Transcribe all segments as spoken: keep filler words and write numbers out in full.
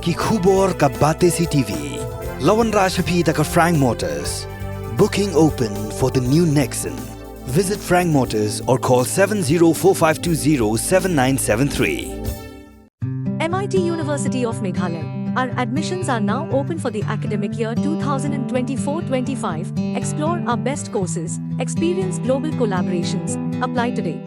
Ki khubor ka Batesi T V. La wanrah sha phi da ka Frank Motors. Booking open for the new Nexon. Visit Frank Motors or call seven zero four five two zero seven nine seven three. M I T University of Meghalaya. Our admissions are now open for the academic year twenty twenty-four twenty-five. Explore our best courses, experience global collaborations. Apply today.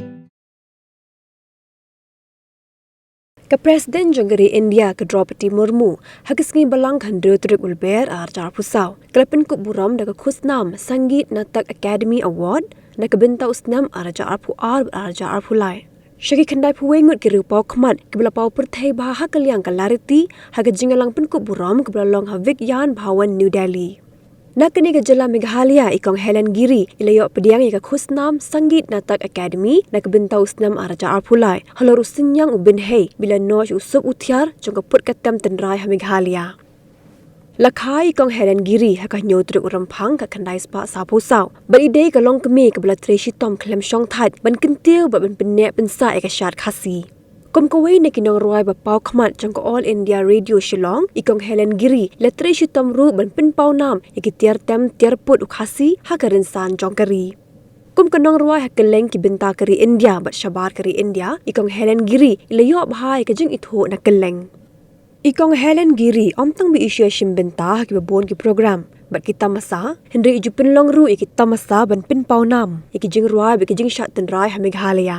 Ka President jong ka ri India ka Droupadi Murmu, ha ka sngi Balang ka hynriew tarik u Lber arhajar arphew saw, ka la pynkup burom da ka khusnam Sangeet Natak Akademi Award na ka bynta u snem arhajar arphew ar bad arhajar arphew lai. Sha ki khyndaiphew wei ngut ki riewpawkhmat kiba la paw pyrthei bha ha ka liang ka lariti ha ka jingïalang pynkup burom kaba la long ha Vigyan Bhawan, New Delhi. Na kane ka jylla Meghalaya, i Kong Helen Giri i la ïoh pdiang ïa ka khusnam Sangeet Natak Akademi na ka bynta u snem arhajar arphew lai halor u synñiang u bynhei ba la noh sha u sup u thiar jong ka put ka tem tynrai ha Meghalaya. La kha i Kong Helen Giri ha ka hynñiew tarik u Rymphang ka khyndai spah sawphew saw bad i dei ka longkmie kaba la trei shitom khlem shongthait ban kyntiew bad ban pynneh pynsah ïa ka shad Khasi. Kum kawei na ki nongrwai ba paw khmat jong ka All India Radio Shillong, i Kong Helen Giri i la trei shitom ruh ban pynpaw nam ïa ki tiar tem tiar put u Khasi ha ka rynsan jong ka ri. Kum ka nongrwai ha kylleng ki bynta ka ri India bad shabar ka ri India, i Kong Helen Giri i la ïoh bha ïa ka jingithuh na kylleng. I Kong Helen Giri ym tang ba i shu ïashim bynta ha kiba bun ki program bad ki tamasa, hynrei i ju pynlong ruh ïa ki tamasa ban pynpaw nam ïa ki jingrwai bad ki jingshad tynrai ha Meghalaya.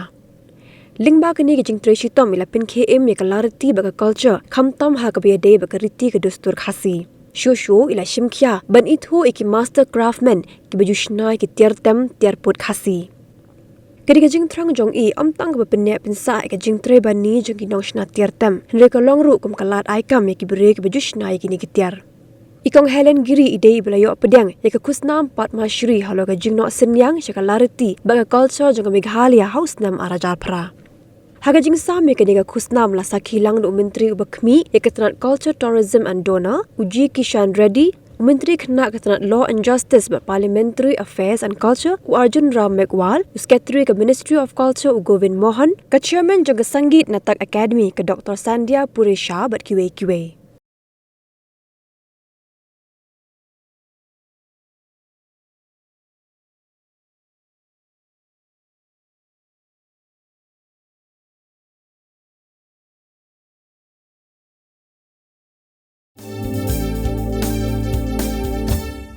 Lyngba kane ka jingtrei shitom i la pynkhie im ïa ka lariti bad ka culture, khamtam ha kaba ïadei bad ka riti ka dustur Khasi. Shuh shuh i la shim khia ban ithuh ïa ki master craftsmen kiba ju shna ïa ki tiar tem tiar put Khasi. Ka dei ka jingthrang jong i ym tang kaba pynneh pynsah ïa ka jingtrei bani jong ki nongshna tiar tem, hynrei ka long ruh kum ka lad ai kam ïa ki briew kiba ju shna ïa kine ki tiar. I Kong Helen Giri i dei iba la ïoh pdiang ïa ka khusnam Padma Shri halor ka jingnoh synñiang sha ka lariti bad ka culture jong ka Meghalaya ha u snem arhajar phra. Ha ka jingsam ïa kane ka khusnam la sakhi lang da u Myntri uba khmih ïa ka tnat Culture, Tourism and DoNER, u G Kishan Reddy, u Myntri khynnah ka tnat Law and Justice bad Parliamentary Affairs and Culture, u Arjun Ram Meghwal, u Secretary ka Ministry of Culture, u Govind Mohan, ka Chairman jong ka Sangeet Natak Akademi, ka Doctor Sandhya Puri Shah bad kiwei kiwei.